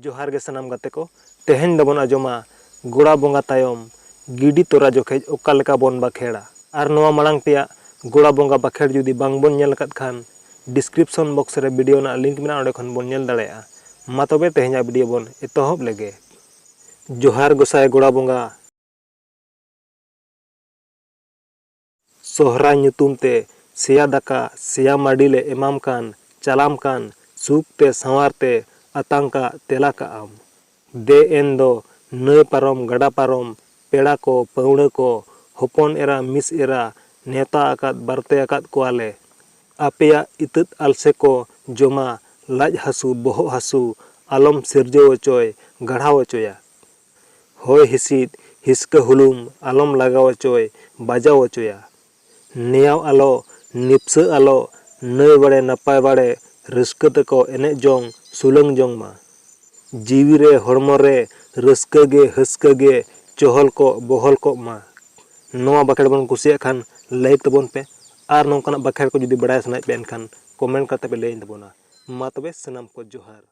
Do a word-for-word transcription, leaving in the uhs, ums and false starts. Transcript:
ᱡᱚᱦᱟᱨ ᱜᱮ ᱥᱟᱱᱟᱢ ᱜᱟᱛᱮ ᱠᱚ, ᱛᱮᱦᱮᱧ ᱫᱚᱵᱚᱱ ᱟᱸᱡᱚᱢᱟ ᱜᱚᱲᱟ ᱵᱚᱸᱜᱟ ᱛᱟᱭᱚᱢ ᱜᱤᱰᱤ ᱛᱚᱨᱟ ᱡᱚᱠᱷᱮᱡ ᱚᱠᱟ ᱞᱮᱠᱟ ᱵᱚᱱ ᱵᱟᱠᱷᱮᱲᱟ᱾ ᱟᱨ ᱱᱚᱣᱟ ᱢᱟᱲᱟᱝ ᱛᱮᱭᱟᱜ ᱜᱚᱲᱟ ᱵᱚᱸᱜᱟ ᱵᱟᱠᱷᱮᱲ ᱡᱩᱫᱤ ᱵᱟᱝ ᱵᱚᱱ ᱧᱮᱞ ᱟᱠᱟᱫ ᱠᱷᱟᱱ, description box ᱨᱮ video ᱨᱮᱱᱟᱜ link ᱢᱮᱱᱟᱜᱼᱟ, ᱚᱸᱰᱮ ᱠᱷᱚᱱ ᱵᱚᱱ ᱧᱮᱞ ᱫᱟᱲᱮᱭᱟᱜᱼᱟ᱾ ᱢᱟ ᱛᱚᱵᱮ ᱛᱮᱦᱮᱧᱟᱜ video ᱵᱚᱱ ᱮᱛᱚᱦᱚᱵ ᱞᱮᱜᱮ᱾ ᱡᱚᱦᱟᱨ ᱜᱚᱸᱥᱟᱭ ᱜᱚᱲᱟ ᱵᱚᱸᱜᱟ᱾ ᱥᱚᱦᱨᱟᱭ ᱧᱩᱛᱩᱢ ᱛᱮ ᱥᱮᱭᱟ ᱫᱟᱠᱟ, ᱥᱮᱭᱟ ᱢᱟᱹᱰᱤ ᱞᱮ ᱮᱢᱟᱢ ᱠᱟᱱ, ᱪᱟᱞᱟᱢ ᱠᱟᱱ, ᱥᱩᱠ ᱛᱮ ᱥᱟᱶᱟᱨ ᱛᱮ ᱟᱛᱟᱝ ᱠᱟᱜ ᱛᱮᱞᱟ ᱠᱟᱜ ᱟᱢ᱾ ᱫᱮ ᱮᱱ ᱫᱚ ᱱᱟᱹᱭ ᱯᱟᱨᱚᱢ, ᱜᱟᱰᱟ ᱯᱟᱨᱚᱢ, ᱯᱮᱲᱟ ᱠᱚ, ᱯᱟᱹᱣᱲᱟᱹ ᱠᱚ, ᱦᱚᱯᱚᱱ ᱮᱨᱟ, ᱢᱤᱥ ᱮᱨᱟ, ᱱᱮᱣᱛᱟ ᱟᱠᱟᱫ, ᱵᱟᱨᱛᱮ ᱟᱠᱟᱫ ᱠᱚᱣᱟᱞᱮ᱾ ᱟᱯᱮᱭᱟᱜ ᱤᱛᱟᱹᱫ ᱟᱞᱥᱮ ᱠᱚ ᱡᱚᱢᱟ, ᱞᱟᱡ ᱦᱟᱹᱥᱩ, ᱵᱚᱦᱚᱜ ᱦᱟᱹᱥᱩ ᱟᱞᱚᱢ ᱥᱤᱨᱡᱟᱹᱣ ᱦᱚᱪᱚᱭ, ᱜᱟᱲᱦᱟᱣ ᱦᱚᱪᱚᱭᱟ᱾ ᱦᱚᱭ ᱦᱤᱸᱥᱤᱫ, ᱦᱤᱥᱠᱟᱹ ᱦᱩᱞᱩᱢ ᱟᱞᱚᱢ ᱞᱟᱜᱟᱣ ᱦᱚᱪᱚᱭ, ᱵᱟᱡᱟᱣ ᱦᱚᱪᱚᱭᱟ᱾ ᱱᱮᱭᱟᱣ ᱟᱞᱚ, ᱱᱤᱯᱥᱟᱹ ᱟᱞᱚ, ᱱᱟᱹᱭ ᱵᱟᱲᱮ ᱱᱟᱯᱟᱭ ᱵᱟᱲᱮ ᱨᱟᱹᱥᱠᱟᱹ ᱛᱮᱠᱚ ᱮᱱᱮᱡ ᱡᱚᱝ, ᱥᱩᱞᱟᱹᱝ ᱡᱚᱝ ᱢᱟ᱾ ᱡᱤᱣᱤ ᱨᱮ, ᱦᱚᱲᱢᱚ ᱨᱮ ᱨᱟᱹᱥᱠᱟᱹ ᱜᱮ, ᱦᱟᱹᱥᱠᱟᱹ ᱜᱮ ᱪᱚᱦᱚᱞ ᱠᱚᱜ, ᱵᱚᱦᱚᱞ ᱠᱚᱜ ᱢᱟ᱾ ᱱᱚᱣᱟ ᱵᱟᱠᱷᱮᱲ ᱵᱚᱱ ᱠᱩᱥᱤᱭᱟᱜ ᱠᱷᱟᱱ like ᱛᱟᱵᱚᱱ ᱯᱮ, ᱟᱨ ᱱᱚᱝᱠᱟᱱᱟᱜ ᱵᱟᱠᱷᱮᱲ ᱠᱚ ᱡᱩᱫᱤ ᱵᱟᱲᱟᱭ ᱥᱟᱱᱟᱭᱮᱫ ᱯᱮ ᱮᱱᱠᱷᱟᱱ comment ᱠᱟᱛᱮ ᱯᱮ ᱞᱟᱹᱭᱟᱹᱧ ᱛᱟᱵᱚᱱᱟ᱾ ᱢᱟ ᱛᱚᱵᱮ ᱥᱟᱱᱟᱢ ᱠᱚ ᱡᱚᱦᱟᱨ᱾